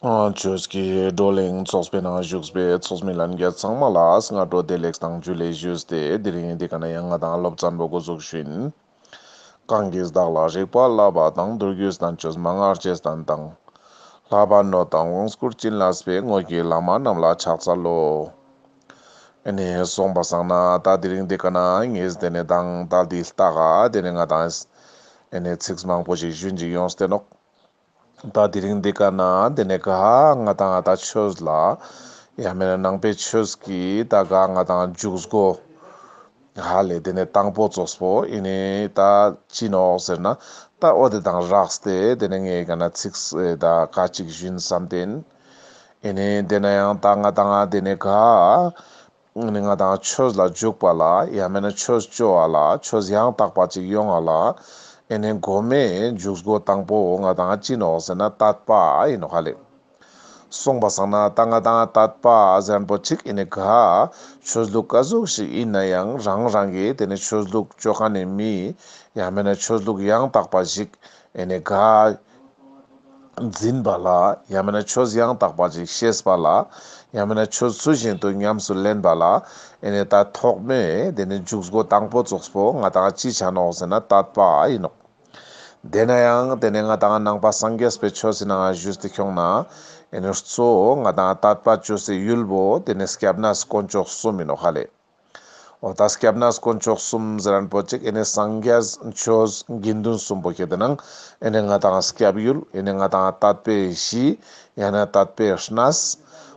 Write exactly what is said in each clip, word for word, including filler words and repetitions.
ཆོས་ཀྱི་བགྲོ་གླེང་ཚོགས་པའི་ནང་བཞུགས་པའི་ཚོགས་མི་ལྷན་རྒྱས་ཚང་མ་ལ་སྔ་དྲོ་བདེ་ལེགས་དང་ཇུ་ལེ་ཞུས་ཏེ། དེ་རིང་འདི་ཀ་ན་ཡང་ང་དང་སློབ་ཚན་པོ་འགོ་འཛུགས་ཞུ་ཡིན། གང་གིས་བདག་ལ་རིག་པ་བསླབ་པ་དང་། མདོ་རྒྱུད་བསྟན་བཅོས་མན་ངག་རྗེས་བསྟན་དང་། ལྷག་པར་གནོད་དང་དབང་བསྐུར་བྱིན་བརླབས་པའི། དངོས་ཀྱི་བླ་མ་རྣམས་ལ་ཕྱག་འཚལ་ལོ། ཨེ་ནེ་སོང་པ་སང་ན་ད་དེ་རིང་འདི་ཀ་ན་ངས་དེ་ནེ་དང་ད་འདི་ལྟ་ག་དེ་ནེ་ང་དང་ཨེ་ནེ་ཚིགས་མང་པོ་ཞིག་ཞུ་ཡིན་ཅིག་ཡོངས་ཏེ་ནོག། ད་དེ་རིང་འདི་ཀ་ན་དེ་ནེ་ག་ང་དང་ད་ཆོས་ལ་ཡང་མེད་ན་ནང་པའི་ཆོས་ཀྱི་ད་ག་ང་དང་འཇུག་སྒོ་ཧ་ལེ་དེ་ནེ་དང་པོ་ཙོགས་པོ་ཨེ་ནེ་ད་ཅི་ནོག་ཟེར་ན། ད་འོ་དེ་དང་རགས་ཏེ་དེ་ནེ་ངས་ག་ན་ཚིགས་ད་ག་ཅིག་ཞུ་ཡིན་བསམ་སྟེ་ཨིན། ཨེ་ནེ་དེ་ན་ཡང་ད་ང་དང་དེ་ནེ་ག་ཨེ་ནེ་ང་དང་ཆོས་ལ་འཇུག་པ་ལ་ཡང་མེད་ན་ཆོས་ཅོ་བ་ལ་ཆོས་ཡང་དག་པ་ཅིག་ཡོང་བ་ལ་ཨེ་ནེ་གོ་མའི་འཇུག་སྒོ་དང་པོ་ང་དང་ཅི་ནོག་ཟེར་ན་དད་པ་ཨིན་ནོག་ཧ་ལེ། སོང་པ་སང་ན་ད་ང་དང་དད་པ་ཟེར་མཁན་པོ་ཅིག་ཨེ་ནེ་ག་ཆོས་ལུགས་ག་ཟུག་ཞིག་ཨིན་ན་ཡང་རང་རང་གི་དེ་ནེ་ཆོས་ལུགས་ཅོ་མཁན་ནི་མི་ཡང་མེད་ན་ཆོས་ལུགས་ཡང་དག་པ་ཞིག་ཨེ་ནེ་ག་འཛིན་པ་ལ་ཡང་མེད་ན་ཆོས་ཡང་དག་པ་ཞིག་ཤེས་པ་ལ་ཡང་མེད་ན་ཆོས་ཚུལ་བཞིན་དུ་ཉམས་སུ་ལེན་པ་ལ་ཨེ་ནེ་ད་ཐོག་མའི་དེ་ནེ་འཇུག་སྒོ་དང་པོ་ཙོགས་པོ་ང་དང་ཅི་ཆ་ནོག་ཟེར་ན་དད་པ་ཨིན་ནོག། དེ་ན་ཡང་དེ་ནེ་ང་དང་ནང་པ་སངས་རྒྱས་པའི་ཆོས་སི་ནང་ཞུས་ཏེ་ཁྱོང་ན་ཨེ་ནེ་གཙོ་བོ་ང་དང་དད་པ་ཅོ་སའི་ཡུལ་བོ་དེ་ནེ་སྐྱབས་གནས་དཀོན་མཆོག་གསུམ་ཨིན་ནོག་ཧ་ལེ། འོ་ད་སྐྱབས་གནས་དཀོན་མཆོག་གསུམ་ཟེར་མཁན་པོ་ཅིག་ཨེ་ནེ་སངས་རྒྱས་ཆོས་དགེ་འདུན་གསུམ་པོ་ཁྱེར་ཏེ་ན་ཨེ་ནེ་ང་དང་སྐྱབས་ཡུལ་ཨེ་ནེ་ང་དང་དད་པའི་གཞི་ཡང་ན་དད་པའི་གནས།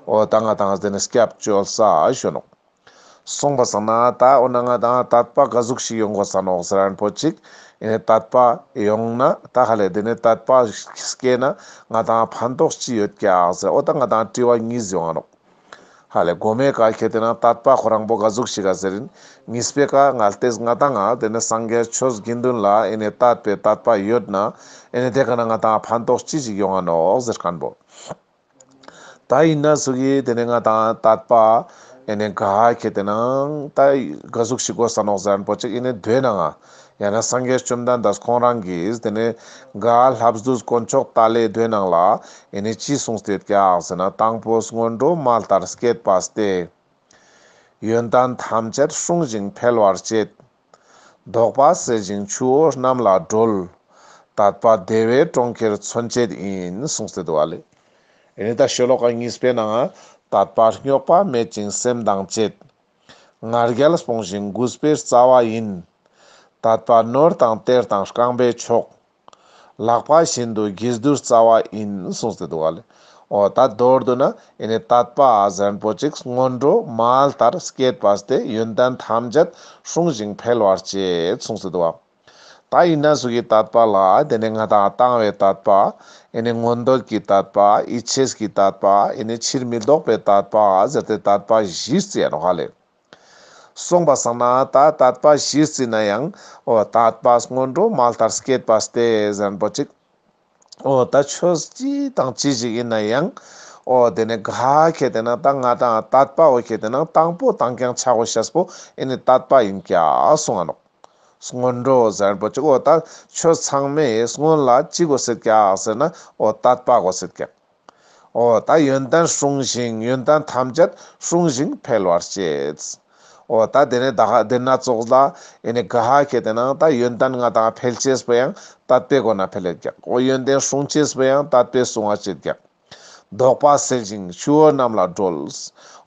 འོ་ད་ང་དང་དེ་ནེ་སྐྱབས་བཅོལ་ས་ཞུ་ནོག། སོང་པ་སང་ན་ད་འོ་ན་ང་དང་དད་པ་ག་ཟུག་ཞིག་ཡོང་དགོས་ས་ནོག་ཟེར་མཁན་པོ་ཅིག་ཨེ་ནེ་དད་པ་ཡོང་ན་ད་ཧ་ལེ་དེ་ནེ་དད་པ་སྐྱེས་ན་ང་དང་ཕན་ཐོགས་ཅི་ཡོད་ཀྱག་ཟེར་འོ་ད་ང་དང་དྲི་བ་གཉིས་ཡོང་ང་ནོག། ཧ་ལེ་གོ་མའི་ཀ་ཁྱེར་ཏེ་ན་དད་པ་ཁོ་རང་པོ་ག་ཟུག་ཞིག་ག་ཟེར་ཨིན། གཉིས་པའི་ཀ་ང་ལྟས་ང་དང་ང་དེ་ནེ་སངས་རྒྱས་ཆོས་དགེ་འདུན་ལ་ཨེ་ནེ་དད་པའི་དད་པ་ཡོད་ན་ཨེ་ནེ་དེ་ཀ་ན་ང་དང་ཕན་ཐོགས་ཅི་ཞིག་ཡོང་ང་ནོག་ཟེར་མཁན་པོ། ད་ཨིན་ན་ཟུག་གི་དེ་ནེ་ང་དང་དད་པ་ཨེ་ནེ་ག་ཁྱེར་ཏེ་ན་ད་ག་ཟུག་ཞིག་དགོས་ས་ནོག་ཟེར་མཁན་པོ་ཅིག་ཨེ་ནེ་མདོའི་ནང་ང་ཡང་ན་སངས་རྒྱས་བཅོམ་ལྡན་འདས་ཁོང་རང་གིས་དེ་ནེ་ག་ལྷ་བསྡུས་དཀོན་མཆོག་ཏཱ་ལའི་མདོའི་ནང་ལ་ཨེ་ནེ་ཅི་གསུངས་ཏེ་ཡོད་ཀྱག་ཟེར་ན། དང་པོ་སྔོན་འགྲོ་མ་ལྟར་བསྐྱེད་པ་སྟེ། ཡོན་ཏན་ཐམས་ཅད་སྲུང་ཞིང་འཕེལ་བར་བྱེད། དོགས་པ་སེལ་ཞིང་ཆུ་བོ་རྣམས་ལ་སྒྲོལ། དད་པ་བདེ་བའི་གྲོང་ཁྱེར་མཚོན་བྱེད་ཡིན། གསུངས་ཏེ་འདུག་ཨ་ལེ། ཨེ་ནེ་ད་ཤོ་ལོ་ཀ་གཉིས་པའི་ནང་ང་དད་པ་རྙོག་པ་མེད་ཅིང་སེམས་དང་བཅས། ང་རྒྱལ་སྤོང་ཞིང་གུས་པའི་རྩ་བ་ཡིན། དད་པ་ནོར་དང་གཏེར་དང་རྐང་པའི་མཆོག། ལག་པ་བཞིན་དུ་དགེ་སྡུད་རྩ་བ་ཡིན། གསུངས་ཏེ་འདུག་ཨ་ལེ། འོ་ད་མདོར་བསྡུ་ན་ཨེ་ནེ་དད་པ་ཟེར་མཁན་པོ་ཅིག་སྔོན་འགྲོ་མ་ལྟར་བསྐྱེད་པ་སྟེ་ཡོན་ཏན་ཐམས་ཅད་སྲུང་ཞིང་འཕེལ་བར་བྱེད། གསུངས་ཏེ་འདུག་ཨ། ད་ཨིན་ན་ཟུག་གི་དད་པ་ལ་དེ་ནེ་ང་དང་དང་བའི་དད་པ་ཨེ་ནེ་མངོན་འདོད་ཀྱི་དད་པ་ཡིད་ཆེས་ཀྱི་དད་པ་ཨེ་ནེ་ཕྱིར་མི་ལྡོག་པའི་དད་པ་ཟེར་ཏེ་དད་པ་བཞི་རྩི་ཡ་ནོག་ཧ་ལེ། སོང་པ་སང་ན་ད་དད་པ་བཞི་རྩི་ན་ཡང་འོ་དད་པ་སྔོན་འགྲོ་མ་ལྟར་བསྐྱེད་པ་སྟེ་ཟེར་མཁན་པོ་ཅིག་འོ་ད་ཆོས་ཅི་དང་ཅི་ཞིག་ཨིན་ན་ཡང་འོ་དེ་ནེ་ག་ཁྱེར་ཏེ་ན་ད་ང་དང་དད་པ་འོ་ཁྱེར་ཏེ་ན་དང་པོ་དང་རྐྱང་ཆ་དགོས་ཤེས་པོ་ཨེ་ནེ་དད་པ་ཡིན་ཀྱག་གསུང་ང་ནོག། སྔོན་འགྲོ་ཟེར་མཁན་པོ་ཅིག་འོ་ད་ཆོས་ཚང་མའི་སྔོན་ལ་ཅི་དགོས་སེད་ཀྱག་ཟེར་ན་འོ་དད་པ་དགོས་སེད་ཀྱག། འོ་ད་ཡོན་ཏན་སྲུང་ཞིང་ཡོན་ཏན་ཐམས་ཅད་སྲུང་ཞིང་འཕེལ་བར་བྱེད། འོ་ད་དེ་ནེ་ད་དེ་ན་ཙོགས་ལ་ཨེ་ནེ་ག་ཧ་ཁེ་ཏེ་ན་ད་ཡོན་ཏན་ང་དང་འཕེལ་ཅེས་པོ་ཡང་དད་པའི་སྒོ་ནེ་འཕེལ་ལེད་ཀྱག། འོ་ཡོན་ཏན་སྲུང་ཅེས་པོ་ཡང་དད་པའི་སྲུང་བ་བྱེད་ཀྱག། དོགས་པ་སེལ་ཞིང་ཆུ་བོ་རྣམས་ལ་སྒྲོལ།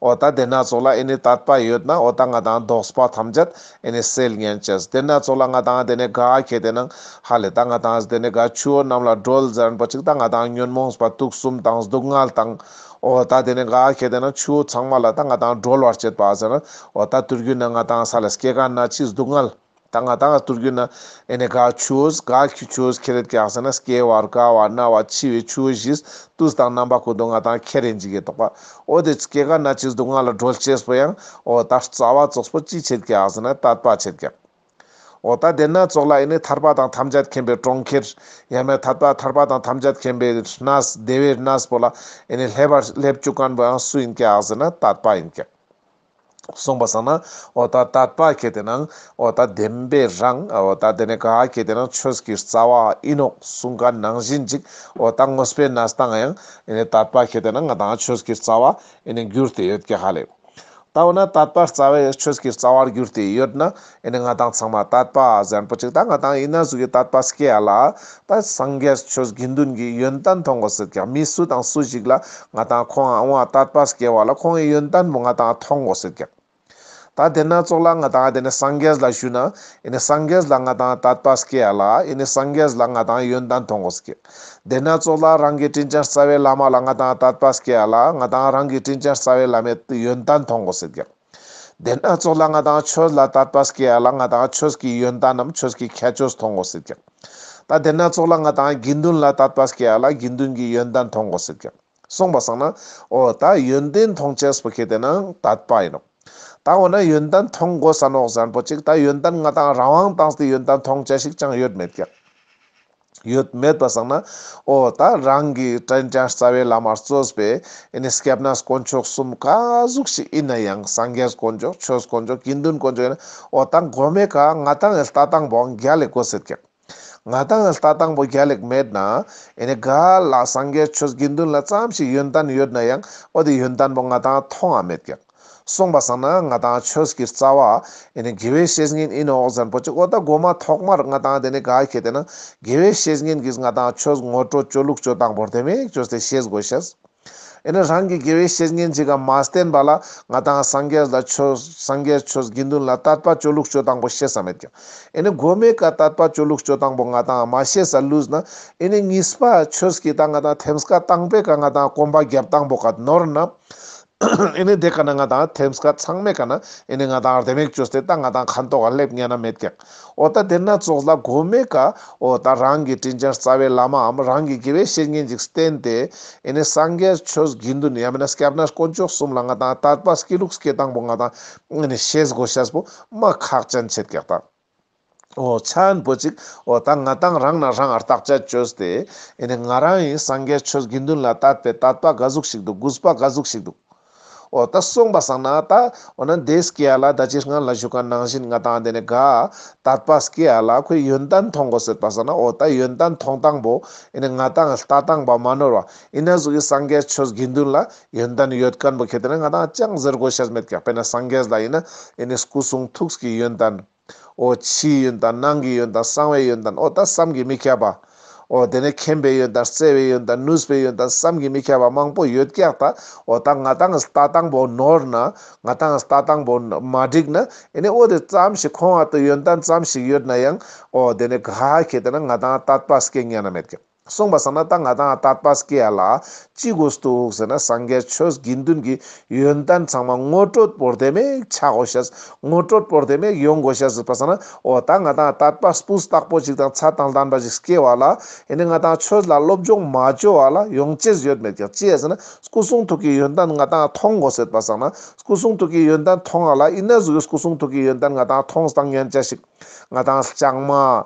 འོ་ད་དེ་ན་ཙོགས་ལ་ཨེ་ནེ་དད་པ་ཡོད་ན་འོ་ད་ང་དང་དོགས་པ་ཐམས་ཅད་ཨེ་ནེ་སེལ་ཉན་ཅེས། དེ་ན་ཙོགས་ལ་ང་དང་དེ་ནེ་ག་ཁེ་ཏེ་ན་ཧ་ལེ་ད་ང་དང་དེ་ནེ་ག་ཆུ་བོ་རྣམས་ལ་སྒྲོལ་ཟེར་མཁན་པོ་ཅིག་ད་ང་དང་ཉོན་མོངས་པ་དུག་གསུམ་དང་སྡུག་བསྔལ་དང་འོ་ད་དེ་ནེ་ག་ཁེ་ཏེ་ན་ཆུ་བོ་ཚང་མ་ལ་ད་ང་དང་སྒྲོལ་བར་བྱེད་པ་ཟེར་ན་འོ་ད་དུས་རྒྱུན་ན་ང་དང་ས་ལ་སྐྱེ་རྒ་ན་འཆི་སྡུག་བསྔལ། ད་ང་དང་དུས་རྒྱུན་ན་ཨེ་ནེ་ག་ཆུ་བོ་ག་ཆུ་བོ་ཁེ་རེད་ཀྱག་ཟེར་ན་སྐྱེ་བ་རྒ་བ་ན་བ་འཆི་བའི་ཆུ་བོ་བཞི་དུས་དང་རྣམ་པ་ཀུན་ཏུ་ང་དང་ཁེ་རེ་ཞིག་གི་དོགས་པ། འོ་དེ་སྐྱེ་རྒ་ན་འཆི་སྡུག་བསྔལ་ལ་སྒྲོལ་ཅེས་པོ་ཡང་འོ་ད་རྩ་བ་ཙོགས་པོ་ཅི་བྱེད་ཀྱག་ཟེར་ན་དད་པ་བྱེད་ཀྱག། འོ་ད་དེ་ན་ཙོགས་ལ་ཨེ་ནེ་ཐར་པ་དང་ཐམས་ཅད་མཁྱེན་པའི་གྲོང་ཁྱེར་ཡང་མེད་ཐར་པ་ཐར་པ་དང་ཐམས་ཅད་མཁྱེན་པའི་གནས་བདེ་བའི་གནས་པོ་ལ་ཨེ་ནེ་སླེབ་པར་སླེབ་བཅུག་མཁན་པོ་ཡང་སུ་ཡིན་ཀྱག་ཟེར་ན་དད་པ་ཡིན་ཀྱག། སོང་པ་སང་ན་འོ་ད་དད་པ་ཁེ་ཏེ་ནང་འོ་ད་བདེན་པའི་རང་འོ་ད་དེ་ནེ་ག་ཁེ་ཏེ་ནང་ཆོས་ཀྱི་རྩ་བ་ཨིན་ནོག་གསུང་ཁན་ནང་བཞིན་ཅིག་འོ་ད་དངོས་པོའི་གནས་སྟངས་ཡང་ཨེ་ནེ་དད་པ་ཁེ་ཏེ་ནང་ང་དང་ཆོས་ཀྱི་རྩ་བ་ཨེ་ནེ་གྱུར་ཏེ་ཡོད་ཀྱག་ཧ་ལེ། ད་འོ་ན་དད་པ་རྩ་བའི་ཆོས་ཀྱི་རྩ་བར་གྱུར་ཏེ་ཡོད་ན་ཨེ་ནེ་ང་དང་ཚང་མ་དད་པ་ཟེར་པོ་ཅིག་ད་ང་དང་ཨིན་ན་ཟུག་གི་དད་པ་སྐྱེ་ཡ་ལ་ད་སངས་རྒྱས་ཆོས་དགེ་འདུན་གྱི་ཡོན་ཏན་མཐོང་དགོས་ཟེར་ཀྱག་མི་སུ་དང་སུ་ཞིག་ལ་ང་དང་ཁོང་ཨ་འོ་དད་པ་སྐྱེ་བ་ལ་ཁོང་གི་ཡོན་ཏན་པོ་ང་དང་མཐོང་དགོས་ཟེར་ཀྱག་ད་དེ་ན་ཙོགས་ལ་ང་དང་དེ་ནེ་སངས་རྒྱས་ལ་ཞུ་ན་ཨེ་ནེ་སངས་རྒྱས་ལ་ང་དང་དད་པ་སྐྱེ་ཡ་ལ་ཨེ་ནེ་སངས་རྒྱས་ལ་ང་དང་ཡོན་ཏན་མཐོང་དགོས་ཀྱག་དེ་ན་ཙོགས་ལ་རང་གི་དྲིན་ཅན་རྩ་བའི་བླ་མ་ལ་ང་དང་དད་པ་སྐྱེ་ཡ་ལ་ང་དང་རང་གི་དྲིན་ཅན་རྩ་བའི་བླ་མའི་ཡོན་ཏན་མཐོང་དགོས་ཟེར་ཀྱག་དེ་ན་ཙོགས་ལ་ང་དང་ཆོས་ལ་དད་པ་སྐྱེ་ཡ་ལ་ང་དང་ཆོས་ཀྱི་ཡོན་ཏན་ནམ་ཆོས་ཀྱི་ཁྱད་ཆོས་མཐོང་དགོས་ཟེར་ཀྱག་ད་དེ་ན་ཙོགས་ལ་ང་དང་དགེ་འདུན་ལ་དད་པ་སྐྱེ་ཡ་ལ་དགེ་འདུན་གྱི་ཡོན་ཏན་མཐོང་དགོས་ཟེར་ཀྱག་སོང་པ་སང་ན་འོ་ད་ཡོན་ཏན་མཐོང་ཅེས་པོ་ཁེ་ཏེ་ནང་དད་པ་ཨིན་ནོག་ད་འོ་ན་ཡོན་ཏན་མཐོང་དགོས་ས་ནོག་ཟེར་པོ་ཅིག་ད་ཡོན་ཏན་ང་དང་རང་དབང་བཏང་སྟེ་ཡོན་ཏན་མཐོང་ཅེས་ཤིག་ཅང་ཡོད་མེད་ཀྱག་ཡོད་མེད་པ་སང་ན་འོ་ད་རང་གི་དྲིན་ཅན་རྩ་བའི་བླ་མ་གཙོས་པའི་ཨེ་ནེ་སྐྱབས་གནས་དཀོན་མཆོག་གསུམ་ག་ཟུག་ཞིག་ཨིན་ན་ཡང་སངས་རྒྱས་དཀོན་མཆོག་ཆོས་དཀོན་མཆོག་དགེ་འདུན་དཀོན་མཆོག་ཨིན་ན་འོ་ད་མགོ་མའི་ཀ་ང་དང་ལྟ་སྟངས་པོ་རྒྱལ་ལ་དགོས་ཟེར་ཀྱག་ང་དང་ལྟ་སྟངས་པོ་རྒྱལ་ལ་མེད་ན་ཨེ་ནེ་ག་ལ་སངས་རྒྱས་ཆོས་དགེ་འདུན་ལ་ཙམ་ཞིག་ཡོན་ཏན་ཡོད་ན་ཡང་འོ་དེ་ཡོན་ཏན་པོ་ང་དང་མཐོང་ང་མེད་ཀྱག་སོང་པ་སང་ན་ང་དང་ཆོས་ཀྱི་རྩ་བ་ཨེ་ནེ་དགེ་བའི་བཤེས་གཉེན་ཨིན་ནོག་ཟེར་པོ་ཅིག་འོ་ད་མགོ་མ་ཐོག་མར་ང་དང་དེ་ནེ་ག་ཁེ་ཏེ་ནང་དགེ་བའི་བཤེས་གཉེན་གྱིས་ང་དང་ཆོས་ངོ་སྤྲོད་ཅོ་ལུགས་ཅོ་སྟངས་པོ་དེ་མེད་ཅོས་ཏེ་ཤེས་དགོས་ཤེས། ཨེ་ནེ་རང་གི་དགེ་བའི་བཤེས་གཉེན་ཅིག་ག་མ་བསྟེན་པ་ལ་ང་དང་སངས་རྒྱས་ལ་ཆོས་སངས་རྒྱས་ཆོས་དགེ་འདུན་ལ་དད་པ་ཅོ་ལུགས་ཅོ་སྟངས་པོ་ཤེས་ས་མེད་ཀྱག་ཨེ་ནེ་མགོ་མའི་ཀ་དད་པ་ཅོ་ལུགས་ཅོ་སྟངས་པོ་ང་དང་མ་ཤེས་ས་ལུས་ན་ཨེ་ནེ་གཉིས་པ་ཆོས་ཀྱི་ད་ང་དང་ཐེམ་སྐས་དང་པོའི་ཀ་ང་དང་གོམ་པ་རྒྱབ་སྟངས་པོ་ཀ་ནོར་ན་ཨེ་ནེ་དེ་ཀ་ན་ང་དང་ཐེམ་སྐས་ཚང་མའི་ཀ་ན་ཨེ་ནེ་ང་དང་རྡེ་མོ་ཅོས་ཏེ་ད་ང་དང་ཁ་ཐོག་ག་སླེབས་ཉན་ན་མེད་ཀྱག་འོ་ད་དེ་ན་ཙོགས་ལ་མགོ་མའི་ཀ་འོ་ད་རང་གི་དྲིན་ཅན་རྩ་བའི་བླ་མའམ་རང་གི་དགེ་བའི་བཤེས་གཉེན་ཅིག་བསྟེན་ཏེ་ཨེ་ནེ་སངས་རྒྱས་ཆོས་དགེ་འདུན་ཡང་མེན་ན་སྐྱབས་གནས་དཀོན་མཆོག་གསུམ་ལ་ང་དང་དད་པ་སྐྱེ་ལུགས་སྐྱེ་སྟངས་པོ་ང་དང་ཨེ་ནེ་ཤེས་དགོས་ཤེས་པོ་མ་ཁག་ཅན་ཆེད་ཀྱག་ད། འོ་ཆན་པོ་ཅིག་འོ་ད་ང་དང་རང་ན་རང་ང་བརྟག་དཔྱད་ཅོས་ཏེ་ཨེ་ནེ་ང་རང་ཨིན་སངས་རྒྱས་ཆོས་དགེ་འདུན་ལ་དད་པའི་དད་པ་ག་ཟུག་ཞིག་འདུག་གུས་པ་ག་ཟུག་ཞིག་འདུག་འོ་ད་སོང་པ་སང་ན་ད་འོ་ན་དེ་སྐྱེ་ཡ་ལ་ད་ཅི་སྔན་ལ་ཞུ་ཁན་ནང་བཞིན་ང་དང་དེ་ནེ་ག་དད་པ་སྐྱེ་ཡ་ལ་ཁོའི་ཡོན་ཏན་མཐོང་དགོས་ཟེར་པ་སང་ན་འོ་ད་ཡོན་ཏན་མཐོང་སྟངས་པོ་ཨེ་ནེ་ང་དང་ལྟ་སྟངས་པ་མ་ནོར་བ་ཨིན་ན་ཟུག་གི་སངས་རྒྱས་ཆོས་དགེ་འདུན་ལ་ཡོན་ཏན་ཡོད་ཁན་པོ་ཁེ་ཏེ་ན་ང་དང་ཅང་ཟེར་དགོས་ཤེས་མེད་ཀྱག་དཔེར་ན་སངས་རྒྱས་ལ་ཨིན་ན་ཨེ་ནེ་སྐུ་གསུང་ཐུགས་ཀྱི་ཡོན་ཏན། འོ་ཕྱིའི་ཡོན་ཏན་ནང་གི་ཡོན་ཏན་གསང་བའི་ཡོན་ཏན་འོ་ད་བསམ་གྱིས་མི་ཁྱབ་པ། འོ་དེ་ནེ་མཁྱེན་པའི་ཡོན་ཏན་བརྩེ་བའི་ཡོན་ཏན་ནུས་པའི་ཡོན་ཏན་བསམ་གྱིས་མི་ཁྱབ་པ་མང་པོ་ཡོད་ཀྱག་ད། འོ་ད་ང་དང་ལྟ་སྟངས་པོ་ནོར་ན་ང་དང་ལྟ་སྟངས་པོ་མ་འགྲིག་ན་ཨེ་ནེ་འོ་དེ་ཙམ་ཞིག་ཁོང་ང་ད་ཡོན་ཏན་ཙམ་ཞིག་ཡོད་ན་ཡང་འོ་དེ་ནེ་ག་ཁེ་ཏེ་ན་ང་དང་དད་པ་སྐྱེ་ཉན་ན་མེད་ཀྱག་སོང་པ་སང་ན་ད་ང་དང་དད་པ་སྐྱེ་ཡ་ལ་ཅི་དགོས་འདུག་ཟེར་ན་སངས་རྒྱས་ཆོས་དགེ་འདུན་གྱི་ཡོན་ཏན་ཚང་མ་ངོ་སྤྲོད་པོ་དེ་མོ་ཆ་དགོས་ཤེས། ངོ་སྤྲོད་པོ་དེ་མོ་ཡོང་དགོས་ཤེས་ཟེར་པ་སང་ན་འོ་ད་ང་དང་དད་པ་སྤུས་དག་པོ་ཅིག་དང་ཚད་དང་ལྡན་པ་ཅིག་སྐྱེ་བ་ལ་ཨེ་ནེ་ང་དང་ཆོས་ལ་སློབ་སྦྱོང་མ་ཅོ་བ་ལ་ཡོང་ཅེས་ཡོད་མེད་ཀྱག་ཅི་ཡ་ཟེར་ན་སྐུ་གསུང་ཐུགས་ཀྱི་ཡོན་ཏན་ང་དང་མཐོང་དགོས་ཟེར་པ་སང་ན་སྐུ་གསུང་ཐུགས་ཀྱི་ཡོན་ཏན་མཐོང་བ་ལ་ཨིན་ན་ཟུག་གི་སྐུ་གསུང་ཐུགས་ཀྱི་ཡོན་ཏན་ང་དང་མཐོང་སྟངས་ཉན་ཅེས་ཤིག་ང་དང་ལྕང་མ།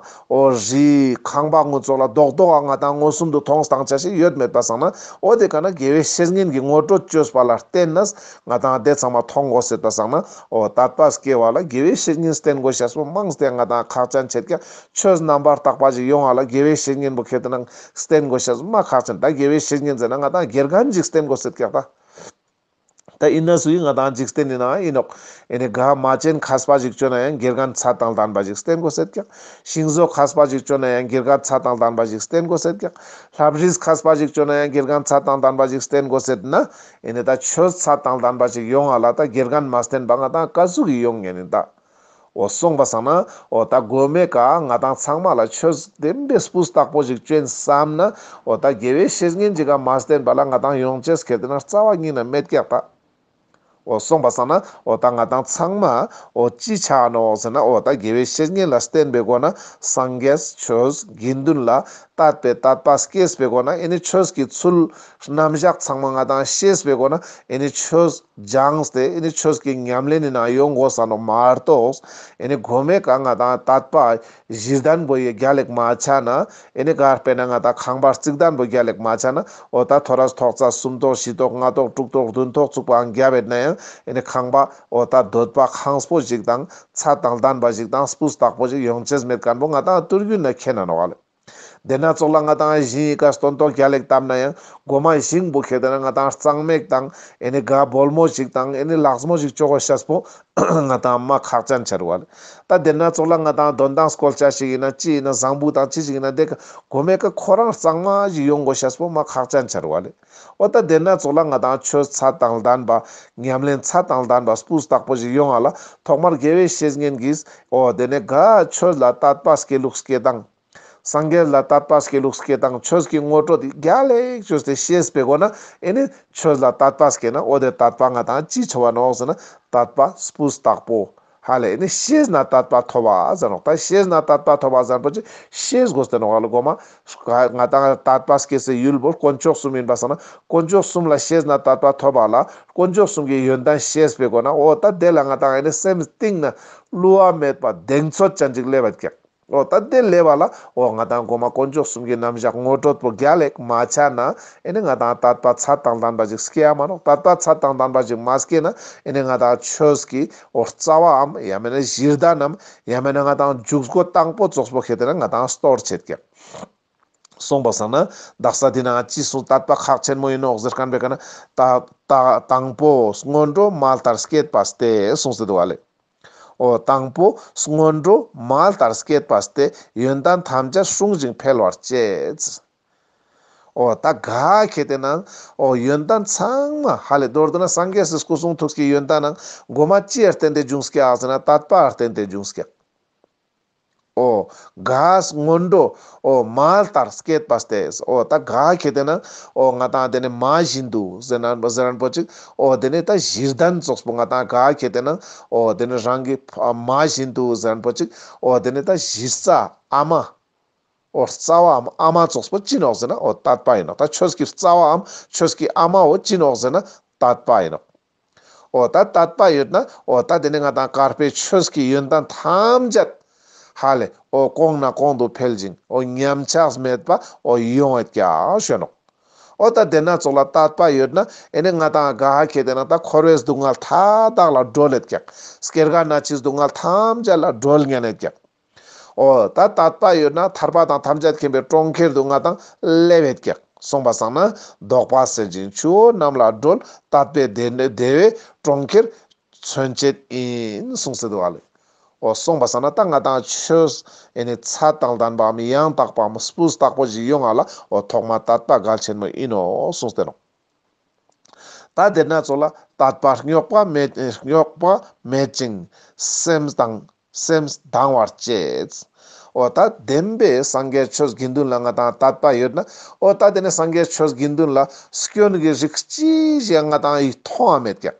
འོ་རི། ཁང་པ་ངོ་ཙོགས་ལ་རྡོག་རྡོག་ང་དང་མངོན་སུམ་དུ་མཐོང་སྟངས་ཅེས་ཤིག་ཡོད་མེད་པ་སང་ན། འོ་དེ་ཀ་ན་དགེ་བའི་བཤེས་གཉེན་གྱི་ངོ་སྤྲོད་ཅོས་པ་ལ་བརྟེན་ནས་ང་དང་དེ་ཚང་མ་མཐོང་དགོས་ཟེར་པ་སང་ན། འོ་དད་པ་སྐྱེ་བ་ལ་དགེ་བའི་བཤེས་གཉེན་བསྟེན་དགོས་ཤེས་པོ་མང་སྟེ་ང་དང་ཁག་ཅན་ཆེད་ཀྱག་ཆོས་རྣམ་པར་དག་པ་ཞིག་ཡོང་བ་ལ་དགེ་བའི་བཤེས་གཉེན་པོ་ཁེ་ཏེ་ན་བསྟེན་དགོས་ཤེས་མ་ཁག་ཅན། ད་དགེ་བའི་བཤེས་གཉེན་ཟེར་ན་ང་དང་དགེ་རྒན་ཅིག་བསྟེན་དགོས་ཟེར་ཀྱག་ད། ད་ཨིན་ན་སུ་ཡིན་ང་དང་འཇིག་རྟེན་ནི་ནང་ཨིན་ནོག་ཨེ་ནེ་ག་མ་བྱན་མཁས་པ་ཞིག་ཅོ་ན་ཡང་དགེ་རྒན་ཚད་དང་ལྡན་པ་ཞིག་བསྟེན་དགོས་ཟེར་ཀྱག་ཤིང་བཟོ་མཁས་པ་ཞིག་ཅོ་ན་ཡང་དགེ་རྒན་ཚད་དང་ལྡན་པ་ཞིག་བསྟེན་དགོས་ཟེར་ཀྱག་ལྷ་བྲིས་མཁས་པ་ཞིག་ཅོ་ན་ཡང་དགེ་རྒན་ཚད་དང་ལྡན་པ་ཞིག་བསྟེན་དགོས་ཟེར་ན། ཨེ་ནེ་ད་ཆོས་ཚད་དང་ལྡན་པ་ཞིག་ཡོང་བ་ལ་ད་དགེ་རྒན་མ་བསྟེན་པ་ང་དང་ག་ཟུག་གི་ཡོང་ཉན་ནི་ད། འོ་སོང་པ་སང་ན་འོ་ད་མགོ་མའི་ཀ་ང་དང་ཚང་མ་ལ་ཆོས་བདེན་པའི་སྤུས་དག་པོ་ཞིག་ཅོ་ཡིན་བསམ་ན། འོ་ད་དགེ་བའི་བཤེས་གཉེན་ཅིག་ག་མ་བསྟེན་པ་ལ་ང་དང་ཡོང་ཅེས་ཁེ་ཏེ་ན་རྩ་བ་ཉིད་ནས་མེད་ཀྱག་ད། འོ་སོང་པ་སང་ན་འོ་ད་ང་དང་ཚང་མ་འོ་ཅི་ཆ་ནོག་ཟེར་ན། འོ་ད་དགེ་བའི་བཤེས་གཉེན་ལ་བསྟེན་པའི་སྒོ་ན་སངས་རྒྱས་ཆོས་དགེ་འདུན་ལ་ དད་པའི་དད་པ་སྐྱེས་པའི་སྒོ་ནས་ཨེ་ནི་ཆོས་ཀྱི་ཚུལ་རྣམ་གཞག་ཚང་མ་ང་ཏང་ཤེས་པའི་སྒོ་ནས་ཨེ་ནི་ཆོས་སྦྱངས་ཏེ་ཨེ་ནི་ཆོས་ཀྱི་ཉམས་ལེན་ནི་ནང་ཡོང་དགོས་ས་ནོག་མ་གཏོགས། ཨེ་ནི་གོ་མའི་ཀ་ང་ཏང་དད་པ་གཞི་ལྡན་པོ་ཡི་རྒྱལ་ལེགས་མ་ཆ་ན། ཨེ་ནི་ག་དཔེར་ན་ང་ཏང་ཁང་པ་རྩིག་ལྡན་པོ་རྒྱལ་ལེགས་མ་ཆ་ན། འོ་ད་ཐོ་རས་ཐོག་ཚད་སུམ་ཐོག་བཞི་ཐོག་ལྔ་ཐོག་དྲུག་ཐོག་བདུན་ཐོག་བཙུགས་པའང་རྒྱལ་བེད་ན་ཡང་ཨེ་ནི་ཁང་པ་འོ་ད་འདོད་པ་ཁེངས་པོ་ཞིག་དང་ཚད་དང་ལྡན་པ་ཞིག་དང་སྤུས་དག་པོ་ཞིག་ཡོང་ཅེས་མེད་མཁན་པོ་ང་ཏང་ཏུར་རྒྱུན་ན་མཁྱེན་ན་ནོག་ལེ། དེ་ན་ཙོགས་ལ་ང་ཏང་ཞིང་ངི་ཀ་སྟོན་ཐོག་རྒྱལ་ལེགས་བཏབ་ན་ཡང་གོ་མ་ཞིང་པོ་ཁེ་དེ་ན་ང་ཏང་གཙང་མེག་དང་ཨེ་ནི་ག་བོལ་མོ་ཞིག་དང་ཨེ་ནི་ལགས་མོ་ཞིག་ཅོ་དགོས་ཤེས་པོ་ང་ཏང་མ་ཁག་ཅན་ཆ་རུག་ལེ། ད་དེ་ན་ཙོགས་ལ་ང་ཏང་དོན་དང་སྐོལ་ཆ་ཞིག་ཡིན་ན་ཅི་ཡིན་ན་བཟང་པོ་དང་ཅི་ཞིག་ཡིན་ན་དེ་གོ་མའི་ཀ་ཁོ་རང་གཙང་མ་ཞིག་ཡོང་དགོས་ཤེས་པོ་མ་ཁག་ཅན་ཆ་རུག་ལེ། འོ་ད་དེ་ན་ཙོགས་ལ་ང་ཏང་ཆོས་ཚད་དང་ལྡན་པ་ཉམས་ལེན་ཚད་དང་ལྡན་པ་སྤུས་དག་པོ་ཞིག་ཡོང་ང་ལ་ཐོག་མར་དགེ་བའི་བཤེས་གཉེན་གྱིས་འོ་དེ་ནས་ག་ཆོས་ལ་དད་པ་སྐྱེ་ལུགས་སྐྱེ་སྟངས། སངས་རྒྱས་ལ་དད་པ་སྐྱེ་ལུགས་སྐྱེ་སྟངས་ཆོས་ཀྱི་ངོ་སྤྲོད་དེ་རྒྱལ་ལེགས་ཅོས་ཏེ་ཤེས་པའི་སྒོ་ན་ཨེ་ནི་ཆོས་ལ་དད་པ་སྐྱེ་ན་འོ་དེ་དད་པ་ང་ཏང་ཅི་ཆོ་བ་ནོག་ཟེར་ན་དད་པ་སྤུས་དག་པོ། ཧ་ལེ་ཨེ་ནི་ཤེས་ན་དད་པ་ཐོབ་པ་ཟེར་ནོག་ད་ཤེས་ན་དད་པ་ཐོབ་པ་ཟེར་པོ་ཅི་ཤེས་དགོས་ཏེ་ནོག་ལེ། གོ་མ་ང་ཏང་དད་པ་སྐྱེ་སའི་ཡུལ་པོ་དཀོན་མཆོག་གསུམ་ཡིན་པ་སང་ན་དཀོན་མཆོག་གསུམ་ལ་ཤེས་ན་དད་པ་ཐོབ་པ་ལ་དཀོན་མཆོག་གསུམ་གྱི་ཡོན་ཏན་ཤེས་པའི་སྒོ་ན་འོ་ད་དེ་ལ་ང་ཏང་ཨེ་ནི་སེམས་གཏིང་ན་བསླུ་བ་མེད་པ་གདེང་ཚོད་ཅན་ཅིག་སླེབས་པ་ཀྱག་འོ་ད་དེ་སླེབས་པ་ལ་འོ་ང་ཏང་གོ་མ་དཀོན་མཆོག་གསུམ་གྱི་རྣམ་གཞག་ངོ་སྤྲོད་པོ་རྒྱལ་ལེགས་མ་ཆ་ན་ཨེ་ནི་ང་ཏང་དད་པ་ཚད་དང་ལྡན་པ་ཞིག་སྐྱེ་ཡ་མ་ནོག་དད་པ་ཚད་དང་ལྡན་པ་ཞིག་མ་སྐྱེ་ན་ཨེ་ནི་ང་ཏང་ཆོས་ཀྱི་འོ་རྩ་བའམ་ཡང་མེད་ན་གཞི་རྟེན་ནམ་ཡང་མེད་ན་ང་ཏང་འཇུག་སྒོ་དང་པོ་ཙོགས་པོ་ཁེ་དེ་ན་ང་ཏང་སྟོར་ཆེད་ཀྱག་གསུངས་པ་སང་ན་དག་ས་དེ་ན་ཅི་གསུངས་དད་པ་ཁག་ཆེན་མོ་ཡིན་ནོག་ཟེར་མཁན་པའི་ཀ་ན་ད་ད་དང་པོ་སྔོན་འགྲོ་མ་ལྟར་སྐྱེད་པ་སྟེ་གསུངས་ཏེ་འདུག་ལེ། འོ་དང་པོ་སྔོན་འགྲོ་མ་ལྟར་སྐྱེད་པ་སྟེ་ཡོན་ཏན་ཐམས་ཅད་སྲུང་ཞིང་འཕེལ་བར་བྱེད། འོ་ད་ག་ཁེ་དེ་ན་འོ་ཡོན་ཏན་ཚང་མ་ཧ་ལེ་མདོར་བསྡུ་ན་སངས་རྒྱས་སི་སྐུ་གསུང་ཐུགས་ཀྱི་ཡོན་ཏན་ནང་གོ་མ་ཅི་ཡ་བརྟེན་ཏེ་འབྱུང་སྐྱེ་ཨ་ཟེར་ན་དད་པ་བརྟེན་ཏེ་འབྱུང་སྐྱེ། འོ་ག་སྔོན་འགྲོ་འོ་མ་ལྟར་སྐྱེད་པ་སྟེ། འོ་ད་ག་ཁེ་དེ་ན་འོ་ང་ཏང་དེ་ནི་མ་བཞིན་དུ་ཟེར་ན་ཟེར་ན་པོ་ཅིག་འོ་དེ་ནི་ད་གཞི་རྟེན་ཙོགས་པོ་ང་ཏང་ག་ཁེ་དེ་ན་འོ་དེ་ནི་རང་གི་མ་བཞིན་དུ་ཟེར་ན་པོ་ཅིག་འོ་དེ་ནི་ད་གཞི་རྩ་ཨ་མ་འོ་རྩ་བའམ་ཨ་མ་ཙོགས་པོ་ཅི་ནོག་ཟེར་ན་འོ་དད་པ་ཡིན་ནོག་ད་ཆོས་ཀྱི་རྩ་བའམ་ཆོས་ཀྱི་ཨ་མ་འོ་ཅི་ནོག་ཟེར་ན་དད་པ་ཡིན་ནོག་འོ་ད་དད་པ་ཡོད་ན་འོ་ད་དེ་ནི་ང་ཏང་དཀར་པོའི་ཆོས་ཀྱི་ཡོན་ཏན་ཐམས་ཅད་ཧ་ལེ་འོ་གོང་ནས་གོང་དུ་འཕེལ་ཞིང་འོ་ཉམས་ཆག་མེད་པ་འོ་ཡོང་བ་ཀྱག་ཞུ་ནོག་འོ་ད་དེ་ན་ཙོགས་ལ་དད་པ་ཡོད་ན་ཨེ་ནི་ང་ཏང་ག་ཧ་ཁེ་དེ་ན་ད་འཁོར་བའི་སྡུག་བསྔལ་མཐའ་དག་ལ་སྒྲོལ་ལེད་ཀྱག་སྐྱེ་རྒ་ན་འཆིའི་སྡུག་བསྔལ་ཐམས་ཅད་ལ་སྒྲོལ་ཉན་ལེད་ཀྱག་འོ་ད་དད་པ་ཡོད་ན་ཐར་པ་དང་ཐམས་ཅད་མཁྱེན་པའི་གྲོང་ཁྱེར་དུ་ང་ཏང་སླེབ་བེད་ཀྱག་གསུངས་པ་སང་ན་བདོག་པ་སེལ་ཞིང་ཆུ་བོ་རྣམས་ལ་སྒྲོལ། དད་པས་བདེ་བདེ་བའི་གྲོང་ཁྱེར་མཚོན་བྱེད་ཡིན་གསུངས་ཏེ་འདུག་ལེ། འོ་གསུངས་པ་སང་ན་ད་ང་ཏང་ཆོས་ཨེ་ནི་ཚད་དང་ལྡན་པའམ་ཡང་དག་པའམ་སྤུས་དག་པོ་ཞིག་ཡོང་ང་ལ་འོ་ཐོག་མ་དད་པ་གལ་ཆེན་མོ་ཡིན་ནོག་གསུངས་ཏེ་ནོག་ད་དེ་ན་ཙོགས་ལ་དད་པ་རྙོག་པ་མེད་རྙོག་པ་མེད་ཅིང་སེམས་དང་སེམས་དང་བར་བྱེད། འོ་ད་བདེན་པའི་སངས་རྒྱས་ཆོས་དགེ་འདུན་ལ་ང་ཏང་དད་པ་ཡོད་ན་འོ་ད་དེ་ནི་སངས་རྒྱས་ཆོས་དགེ་འདུན་ལ་སྐྱོན་གྱི་རིགས་ཅི་ཞིག་ང་ཏང་ཡིད་མཐོང་བ་མེད་ཀྱག་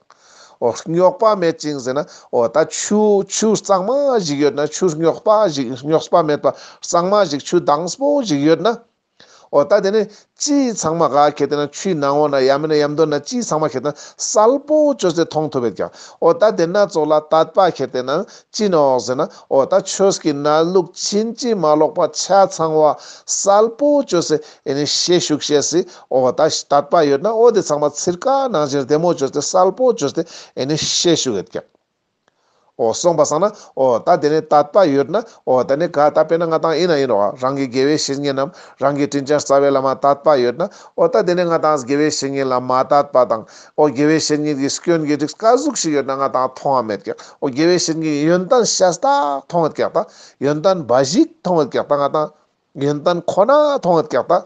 འོ་རྙོག་པ་མེད་ཅིང་ཟེར་ན་འོ་ད་ཆུ་ཆུ་གཙང་མ་ཞིག་ཡོད་ན་ཆུ་རྙོག་པ་ཞིག་རྙོག་པ་མེད་པ་གཙང་མ་ཞིག་ཆུ་དྭངས་པོ་ཞིག་ཡོད་ན། འོ་ད་དེ་ནི་ཅི་ཚང་མ་ག་ཁེ་དེ་ན་ཆུའི་ནང་འོ་ན་ཡང་མིན་ན་ཡང་དོན་ན་ཅི་ཚང་མ་ཁེ་དེ་ན་གསལ་པོ་བཅོས་ཏེ་མཐོང་ཐུབ་བེད་ཀྱག་འོ་ད་དེ་ན་ཙོགས་ལ་དད་པ་ཁེ་དེ་ན་ཅི་ནོག་ཟེར་ན་འོ་ད་ཆོས་ཀྱི་གནས་ལུགས་ཕྱིན་ཅི་མ་ལོག་པ་ཆ་ཚང་བ་གསལ་པོ་བཅོས་ཏེ་ཨེ་ནི་ཤེས་ཤུགས་ཤེས་སི། འོ་ད་དད་པ་ཡོད་ན་འོ་དེ་ཚང་མ་ཚིར་ཀ་ནང་བཞིན་བདེ་མོ་བཅོས་ཏེ་གསལ་པོ་བཅོས་ཏེ་ཨེ་ནི་ཤེས་ཤུགས་ཡོད་ཀྱག་འོ་གསུངས་པ་སང་ན་འོ་ད་དེ་ནི་དད་པ་ཡོད་ན་འོ་ད་ནི་ག་ད་དཔེར་ན་ང་ཏང་ཡིན་ན་ཡིན་ནོག་རང་གི་དགེ་བའི་བཤེས་གཉེན་ནམ་རང་གི་དྲིན་ཅན་རྩ་བའི་བླ་མ་དད་པ་ཡོད་ན་འོ་ད་དེ་ནི་ང་ཏང་དགེ་བའི་བཤེས་གཉེན་ལ་མ་དད་པ་དང་འོ་དགེ་བའི་བཤེས་གཉེན་གྱི་སྐྱོན་གྱི་རིགས་ག་ཟུག་ཞིག་ཡོད་ན་ང་ཏང་མཐོང་བ་མེད་ཀྱག་འོ་དགེ་བའི་བཤེས་གཉེན་གྱི་ཡོན་ཏན་ཤ་སྟག་མཐོང་ཡོད་ཀྱག་ད་ཡོན་ཏན་འབའ་ཞིག་མཐོང་ཡོད་ཀྱག་ད་ང་ཏང་ཡོན་ཏན་ཁོ་ན་མཐོང་ཡོད་ཀྱག་ད།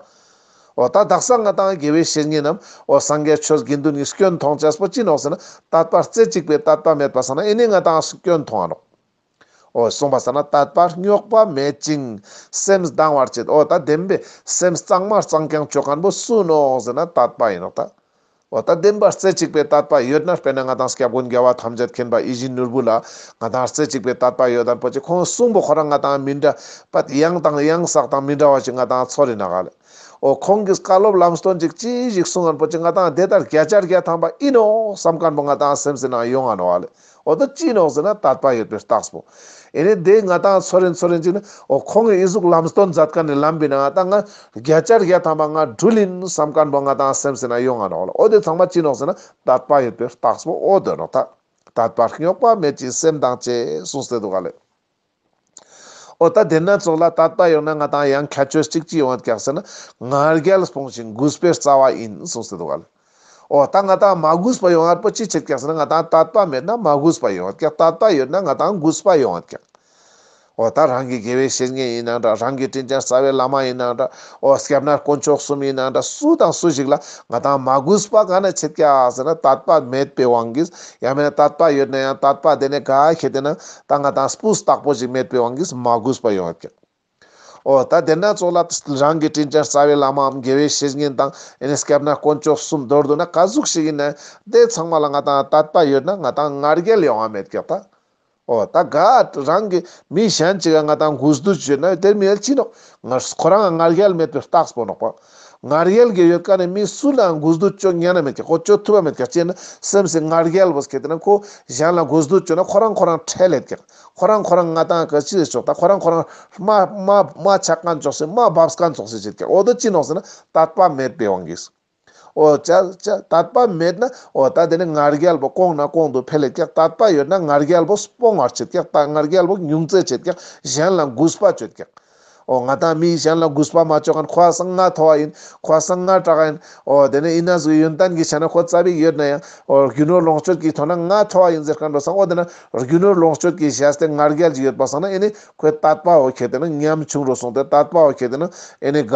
འོ་ད་དག་ས་ང་ཏང་དགེ་བའི་བཤེས་གཉེན་ནམ་འོ་སངས་རྒྱས་ཆོས་དགེ་འདུན་གྱི་སྐྱོན་མཐོང་ཅེས་པོ་ཅི་ནོག་ཟེར་ན་དད་པ་རྩེ་གཅིག་པའི་དད་པ་མེད་པ་སང་ན་ཨེ་ནི་ང་ཏང་སྐྱོན་མཐོང་ང་ནོག་འོ་གསུངས་པ་སང་ན་དད་པ་རྙོག་པ་མེད་ཅིང་སེམས་དང་བར་བྱེད། འོ་ད་བདེན་པའི་སེམས་གཙང་མ་གཙང་རྐྱང་བཅོ་མཁན་པོ་སུ་ནོག་ཟེར་ན་དད་པ་ཡིན་ནོག་ད། འོ་ད་བདེན་པ་རྩེ་གཅིག་པའི་དད་པ་ཡོད་ན། དཔེར་ན་ང་ཏང་སྐྱབས་མགོན་རྒྱལ་བ་ཐམས་ཅད་མཁྱེན་པ་ཡིད་བཞིན་ནོར་བུ་ལ་ང་ཏང་རྩེ་གཅིག་པའི་དད་པ་ཡོད་ན་པོ་ཅིག་ཁོང་གསུང་པོ་ཁོ་རང་ང་ཏང་མི་འདྲ་པ་ཡང་དང་ཡང་དག་དང་མི་འདྲ་བ་ཅིག་ང་ཏང་ཚོར་རིན་ན་ག་ལེ། འོ་ཁོང་གི་བཀའ་སློབ་ལམ་སྟོན་ཅིག་ཅི་ཞིག་གསུང་ངན་པོ་ཅིག་ང་ཏང་དེ་ལྟར་བརྒྱ་ཆ་བརྒྱ་ཐམ་པ་ཨིན་ནོག་བསམ་མཁན་པོ་ང་ཏང་སེམས་སི་ནང་ཡོང་ང་ནོག་ལེ། འོ་ད་ཅི་ནོག་ཟེར་ན་དད་པ་ཡོད་པའི་རྟགས་པོ། ཨེ་ནི་དེ་ང་ཏང་ཚོར་རིན་ཚོར་རིན་ཅིག་ནི་འོ་ཁོང་གི་ཨི་ཟུག་ལམ་སྟོན་མཛད་མཁན་ནི་ལམ་པོའི་ནང་ང་ཏང་ང་བརྒྱ་ཆ་བརྒྱ་ཐམ་པ་ང་འགྲུལ་ཡིན་བསམ་མཁན་པོ་ང་ཏང་སེམས་སི་ནང་ཡོང་ང་ནོག་ལེ། འོ་དེ་ཚང་མ་ཅི་ནོག་ཟེར་ན་དད་པ་ཡོད་པའི་རྟགས་པོ་འོ་དོ་ནོག་ད། དད་པ་རྙོག་པ་མེད་ཅིང་སེམས་དང་བཅས་གསུངས་ཏེ་འདུག་ག་ལེ། འོ་ད་དེ་ན་ཙོགས་ལ་དད་པ་ཡོད་ན་ང་ཏང་ཡང་ཁྱད་ཆོས་གཅིག་ཅི་ཡོང་ངད་ཀྱག་ཟེར་ན་ང་རྒྱལ་སྤོང་ཞིང་གུས་པའི་རྩ་བ་ཡིན་གསུངས་ཏེ་འདུག་ག་ལེ། འོ་ད་ང་ཏང་མ་གུས་པ་ཡོང་ངད་པོ་ཅི་ཆེད་ཀྱག་ཟེར་ན་ང་ཏང་དད་པ་མེད་ན་མ་གུས་པ་ཡོང་ངད་ཀྱག། དད་པ་ཡོད་ན་ང་ཏང་གུས་པ་ཡོང་ངད་ཀྱག། འོ་ད་རང་གི་དགེ་བའི་བཤེས་གཉེན་ཡིན་ན་འདྲ། རང་གི་དྲིན་ཅན་རྩ་བའི་བླ་མ་ཡིན་ན་འདྲ། འོ་སྐྱབས་གནས་དཀོན་མཆོག་གསུམ་ཡིན་ན་འདྲ། སུ་དང་སུ་ཞིག་ལ་ང་ཏང་མ་གུས་པ་ག་ན་ཆེད་ཀྱག་ཟེར་ན་དད་པ་མེད་པའི་དབང་གིས། ཡང་མེད་ན་དད་པ་ཡོད་ན་ཡང་དད་པ་དེ་ནི་ག་ཁེ་དེ་ན་ད་ང་ཏང་སྤུས་དག་པོ་ཞིག་མེད་པའི་དབང་གིས་མ་གུས་པ་ཡོང་ངད་ཀྱག། འོ་ད་དེ་ན་ཙོགས་ལ་རང་གི་དྲིན་ཅན་རྩ་བའི་བླ་མའམ་དགེ་བའི་བཤེས་གཉེན་དང་ཨེ་ནི་སྐྱབས་གནས་དཀོན་མཆོག་གསུམ་མདོར་བསྡུ་ན་ག་ཟུག་ཞིག་ཡིན་ན་དེ་ཚང་མ་ལ་ང་ཏང་དད་པ་ཡོད་ན་ང་ཏང་ང་རྒྱལ་ཡོང་ང་མེད་ཀྱག་ད། འོ་ད་ག་རང་གི་མི་གཞན་ཅིག་ག་ང་ཏང་གུས་འདུད་ཡོད་ན་དེ་མི་ལ་ཅི་ནོག། ང་ཁོ་རང་ང་རྒྱལ་མེད་པའི་རྟགས་པོ་ནོག་པ། ང་རྒྱལ་གྱི་ཡོད་ཀ་ནི་མི་སུ་ལའང་གུས་འདུད་ཅོ་ཉན་ན་མེད་ཀྱག། ཁོ་ཅོ་ཐུབ་པ་མེད་ཀྱག། ཅི་ན་སེམས་སི་ང་རྒྱལ་བོ་སྐྱེད་དེ་ན་ཁོ་གཞན་ལ་གུས་འདུད་ཅོ་ན་ཁོ་རང་ཁོ་རང་ཁྲེལ་ལེད་ཀྱག། ཁོ་རང་ཁོ་རང་ང་ཏང་ག་ཅི་ལེ་ཆོག་ད། ཁོ་རང་ཁོ་རང་མ་མ་མ་ཆགས་མཁན་ཙོགས་སེ་མ་བབས་མཁན་ཙོགས་སེ་བྱེད་ཀྱག། འོ་དོ་ཅི་ནོག་ཟེར་ན་དད་པ་མེད་པའི་དབང་གིས། འོ་ཅ་ཅ་དད་པ་མེད་ན་འོ་ད་དེ་ནི་ང་རྒྱལ་པོ་གོང་ན་གོང་དུ་འཕེལ་ལེད་ཀྱག། དད་པ་ཡོད་ན་ང་རྒྱལ་པོ་སྤོང་བར་བྱེད་ཀྱག། ད་ང་རྒྱལ་པོ་ཉུང་ཙེ་བྱེད་ཀྱག། གཞན་ལ་གུས་པ་བྱེད་ཀྱག། འོ་ང་ཏང་མི་གཞན་ལ་གུས་པ་མ་བཅོ་མཁན་ཁོ་སང་ང་མཐོ་བ་ཡིན། ཁོ་སང་ང་དྲག་ཡིན། འོ་དེ་ནི་ཡིན་ན་ཟུག་ཡོན་ཏན་གྱི་ཆ་ན་ཁོ་ཙ་པིག་ཡོད་ན་ཡང་འོ་རྒྱུ་ནོར་ལོངས་སྤྱོད་ཀྱི་ཐོག་ན་ང་མཐོ་བ་ཡིན་ཟེར་མཁན་འགྲོ་སང་འོ་དེ་ན་རྒྱུ་ནོར་ལོངས་སྤྱོད་ཀྱི་བཞག་སྟེ་ང་རྒྱལ་གྱི་ཡོད་པ་སང་ན་ཨེ་ནི་ཁོའི་དད་པ་འོ་ཁེ་དེ་ན་ཉམ་ཆུང་རུ་སོང་སྟེ་དད་པ་འོ་ཁེ་དེ་ན་ཨེ་ནི་ག་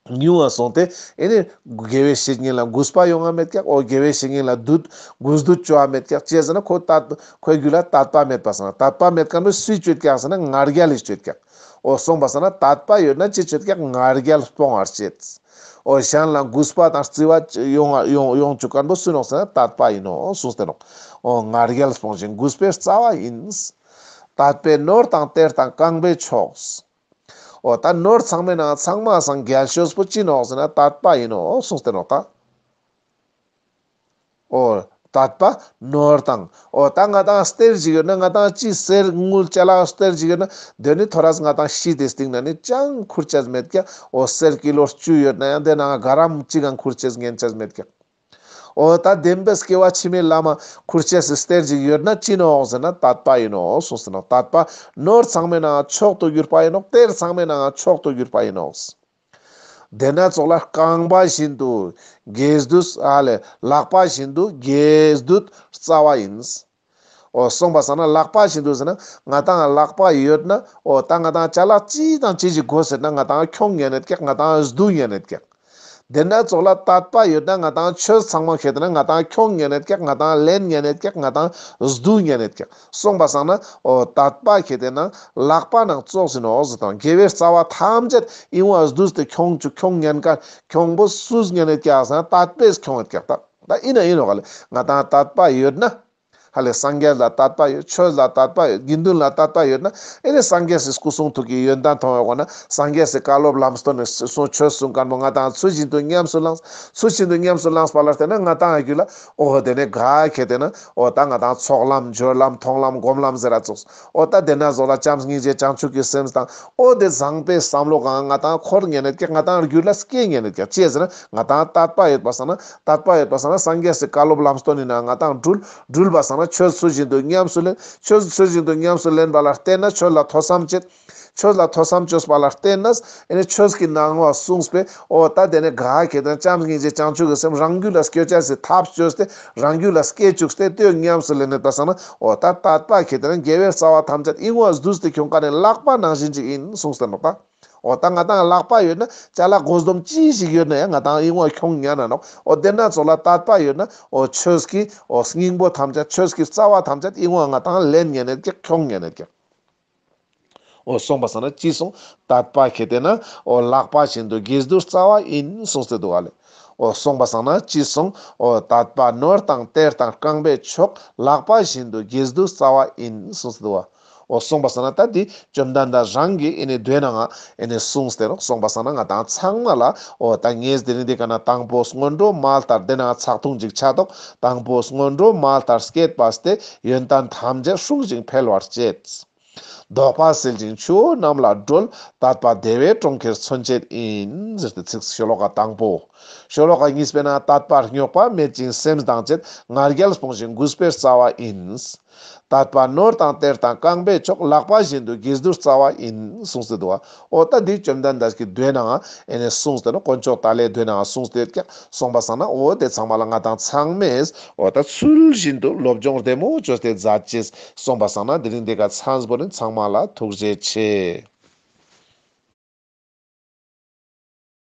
ཉུང་བ་སོང་སྟེ་ཨེ་ནི་དགེ་བའི་བཤེས་གཉེན་ལ་གུས་པ་ཡོང་ང་མེད་ཀྱག། འོ་དགེ་བའི་བཤེས་གཉེན་ལ་འདུད་གུས་འདུད་ཅོ་བ་མེད་ཀྱག། ཅི་ཟེར་ན་ཁོ་དད་ཁོའི་རྒྱུད་ལ་དད་པ་མེད་པ་སང་ན། དད་པ་མེད་མཁན་པོ་སུས་ཅོད་ཀྱག་ཟེར་ན་ང་རྒྱལ་ལས་ཅོད་ཀྱག། འོ་སོང་པ་སང་ན་དད་པ་ཡོད་ན་ཅི་ཅོད་ཀྱག། ང་རྒྱལ་སྤོང་བར་བྱེད། འོ་གཞན་ལ་གུས་པ་དང་བརྩི་བ་ཡོང་ཡོང་ཡོང་བཅུག་མཁན་པོ་སུ་ནོག་ཟེར་ན་དད་པ་ཡིན་ནོག་གསུངས་ཏེ་ནོག། འོ་ང་རྒྱལ་སྤོང་ཞིང་གུས་པའི་རྩ་བ་ཡིན། དད་པས་ནོར་དང་གཏེར་དང་རྐང་པའི་མཆོག། འོ་ད་ནོར་ཚང་མའི་ནང་ཚང་མ་སང་རྒྱལ་ཤོས་པོ་ཅི་ནོག་ཟེར་ན་དད་པ་ཡིན་ནོག་གསུངས་ཏེ་ནོག་ད། འོ་དད་པ་ནོར་དང་། འོ་ད་ང་ཏང་གཏེར་ཞིག་ཡོད་ན་ང་ཏང་ཅི་གསེར་དངུལ་ཅ་ལག་གཏེར་ཞིག་ཡོད་ན་དེ་ནི་ཐོ་རས་ང་ཏང་ཤི་སྟེ་སྟིང་ན་ནི་ཅང་ཁུར་ཆས་མེད་ཀྱག། འོ་གསེར་ཀི་ལོ་བཅུ་ཡོད་ན་ཡང་དེ་ནང་ག་རམ་གཅིག་གང་ཁུར་ཆས་ཉན་ཆས་མེད་ཀྱག། འོ་ད་བདེན་པའི་སྐྱེ་བ་ཕྱི་མའི་ལམ་ཁུར་ཆས་སི་གཏེར་ཞིག་ཡོད་ན་ཅི་ནོག་ཟེར་ན་དད་པ་ཡིན་ནོག་གསུངས་ཏེ་ནོག། དད་པ་ནོར་ཚང་མའི་ནང་མཆོག་ཏུ་གྱུར་པ་ཡིན་ནོག། གཏེར་ཚང་མའི་ནང་མཆོག་ཏུ་གྱུར་པ་ཡིན་ནོག། དེ་ན་ཙོགས་ལ་རྐང་པ་བཞིན་དུ་དགེ་སྡུད་ཨ་ལེ་ལག་པ་བཞིན་དུ་དགེ་སྡུད་རྩ་བ་ཡིན། འོ་སོང་པ་སང་ན་ལག་པ་བཞིན་དུ་ཟེར་ན་ང་ཏང་ལག་པ་ཡོད་ན་འོ་ད་ང་ཏང་ཅ་ལག་ཅི་དང་ཅི་ཞིག་དགོས་ཟེར་ན་ང་ཏང་ཁྱོང་ཉན་ནད་ཀྱག། ང་ཏང་སྡུ་ཉན་ནད་ཀྱག། དེ་ན་ཙོགས་ལ་དད་པ་ཡོད་ན་ང་ཏང་ཆོས་ཚང་མ་ཁེ་དེ་ན་ང་ཏང་ཁྱོང་ཉན་ནད་ཀྱག། ང་ཏང་ལེན་ཉན་ནད་ཀྱག། ང་ཏང་སྡུ་ཉན་ནད་ཀྱག། སོང་པ་སང་ན་འོ་དད་པ་ཁེ་དེ་ན་ལག་པ་ནང་ཙོགས་ཡིན་ནོག་ཟེར་དང་། དགེ་བའི་རྩ་བ་ཐམས་ཅད་ཨིན་བ་སྡུས་ཏེ་ཁྱོང་ཆུ་ཁྱོང་ཉན་ཀ་ཁྱོང་པོ་སུས་ཉན་ནད་ཀྱག་ཟེར་ན་དད་པས་ཁྱོང་ནད་ཀྱག། ད་ད་ཨིན་ན་ཨིན་ནོག་ལེ། ང་ཏང་དད་པ་ཡོད་ན། ཧ་ལེ་སངས་རྒྱས་ལ་དད་པ་ཡོད། ཆོས་ལ་དད་པ་ཡོད། དགེ་འདུན་ལ་དད་པ་ཡོད་ན་ཨེ་ནི་སངས་རྒྱས་སི་སྐུ་གསུང་ཐུགས་ཀྱི་ཡོན་ཏན་མཐོང་བའི་སྒོ་ན་སངས་རྒྱས་སི་བཀའ་སློབ་ལམ་སྟོན་ནི་གསུང་ཆོས་གསུང་མཁན་པོ་ང་ཏང་ཚུལ་བཞིན་དུ་ཉམས་སུ་བླངས། ཚུལ་བཞིན་དུ་ཉམས་སུ་བླངས་པ་ལ་བརྟེན་ན་ང་ཏང་ཨ་རྒྱུད་ལ་འོ་དེ་ནི་ག་ཁེ་དེ་ན་འོ་ད་ང་ཏང་ཚོགས་ལམ་སྦྱོར་ལམ་མཐོང་ལམ་སྒོམ་ལམ་ཟེར་ར་ཙོགས། འོ་ད་དེ་ན་ཙོགས་ལ་བྱམས་སྙིང་རྗེ་བྱང་ཆུབ་ཀྱི་སེམས་དང་འོ་དེ་བཟང་པོའི་བསམ་བློ་གང་ང་ཏང་འཁོར་ཉན་ནད་ཀྱག། ང་ཏང་རྒྱུད་ལ་སྐྱེ་ཉན་ནད་ཀྱག། ཅི་ཟེར་ན་ང་ཏང་དད་པ་ཡོད་པ་སང་ན་དད་པ་ཡོད་པ་སང་ན་སངས་རྒྱས་སི་བཀའ་སློབ་ལམ་སྟོན་ནི་ན་ང་ཏང་འགྲུལ། འགྲུལ་པ་སང་ན་ཆོས་ཚུལ་བཞིན་དུ་ཉམས་སུ་ལེན། ཆོས་ཚུལ་བཞིན་དུ་ཉམས་སུ་ལེན་པ་ལ་བརྟེན་ན་ཆོས་ལ་ཐོས་བསམ་བྱེད། ཆོས་ལ་ཐོས་བསམ་བཅོས་པ་ལ་བརྟེན་ན་ཨེ་ནི་ཆོས་ཀྱི་སྣང་བ་གསུངས་པས། འོ་ད་དེ་ནི་ག་ཁེ་དེ་ན་བྱམས་སྙིང་རྗེ་བྱང་ཆུབ་ཀྱི་སེམས་རང་རྒྱུད་ལ་སྐྱེ་ཅེས་སི་ཐབས་བཅོས་ཏེ་རང་རྒྱུད་ལ་སྐྱེ་བཅུག་སྟེ་དེ་ཉམས་སུ་ལེན་ནད་པ་སང་ན་འོ་ད་དད་པ་ཁེ་དེ་ན་དགེ་བའི་རྩ་བ་ཐམས་ཅད་ཨིན་བ་སྡུས་ཏེ་ཁྱོང་ཀ་ནི་ལག་པ་ནང་བཞིན་ཅིག་ཨིན་གསུངས་ཏེ་ནོག་ད། འོ་ད་ང་ཏང་ལག་པ་ཡོད་ན་ཅ་ལག་དགོས་དོམ་ཅི་ཞིག་ཡོད་ན་ཡང་ང་ཏང་ཨིན་བ་ཁྱོང་ཉན་ན་ནོག། འོ་དེ་ན་ཙོགས་ལ་དད་པ་ཡོད་ན་འོ་ཆོས་ཀྱི་འོ་སྙིང་པོ་ཐམས་ཅད་ཆོས་ཀྱི་རྩ་བ་ཐམས་ཅད་ཨིན་བ་ང་ཏང་ལེན་ཉན་ནད་ཀྱག། ཁྱོང་ཉན་ནད་ཀྱག། འོ་སོང་པ་སང་ན་ཅི་གསུངས། དད་པ་ཁེ་དེ་ན་འོ་ལག་པ་བཞིན་དུ་དགེ་སྡུད་རྩ་བ་ཡིན་གསུངས་ཏེ་འདུག་ག་ལེ། འོ་གསུངས་པ་སང་ན་ཅི་གསུངས། འོ་དད་པ་ནོར་དང་གཏེར་དང་རྐང་པའི་མཆོག། ལག་པ་བཞིན་དུ་དགེ་སྡུད་རྩ་བ་ཡིན་གསུངས་སེ་འདུག་བ། འོ་གསུངས་པ་སང་ན་ད་འདི་བཅོམ་ལྡན་འདས་རང་གི་ཨེ་ནི་མདོའི་ནང་ང་ཨེ་ནི་གསུངས་ཏེ་ནོག། གསུངས་པ་སང་ན་ང་དང་ཚང་མ་ལ་འོ་ད་ངས་དེ་རིང་འདི་ཀ་ན་དང་པོ་སྔོན་འགྲོ་མ་ལྟར། དེ་ནང་ཚགས་ཐུང་ཅིག་ཆ་ཏོག། དང་པོ་སྔོན་འགྲོ་མ་ལྟར་སྐྱེད་པ་སྟེ། ཡོན་ཏན་ཐམས་ཅད་སྲུང་ཞིང་འཕེལ་བར་བྱེད། བདོག་པ་སེལ་ཞིང་ཆུ་བོ་རྣམས་ལས་སྒྲོལ། དད་པ་བདེ་བའི་གྲོང་ཁྱེར་མཚོན་བྱེད་ཡིན། ཟེར་ཏེ་ཚིག་ཤོ་ལོ་ཀ་དང་པོ། ཤོ་ལོ་ཀ་གཉིས་པའི་ནང་དད་པ་རྙོག་པ་མེད་ཅིང་སེམས་དང་བཅས། ང་རྒྱལ་སྤོང་ཞིང་གུས་པའི་རྩ་བ་ཡིན། དད་པ་ནོར་དང་གཏེར་དང་རྐང་པའི་མཆོག། ལག་པ་བཞིན་དུ་དགེ་སྡུད་རྩ་བ་ཡིན། གསུངས་སེ་འདུག་བ། འོ་ད་འདི་བཅོམ་ལྡན་འདས་ཀྱི་མདོའི་ནང་ང་ཨེ་ནི་གསུངས་ཏེ་ནོག། དཀོན་མཆོག་ཏཱ་ལའི་མདོའི་ནང་ང་གསུངས་ཏེ་ཡོད་ཀྱག། གསུངས་པ་སང་ན་འོ་དེ་ཚང་མ་ལ་ང་དང་ཚང་མས་འོ་ད་ཚུལ་བཞིན་དུ་སློབ་སྦྱོང་བདེ་མོ་བཅོས་ཏེ་མཛད་ཅེས། གསུངས་པ་སང་ན་དེ་རིང་འདི་ཀ་ཚང་པོ་ནི་ཚང་མ་ལ་ཐུགས་རྗེ་ཆེ།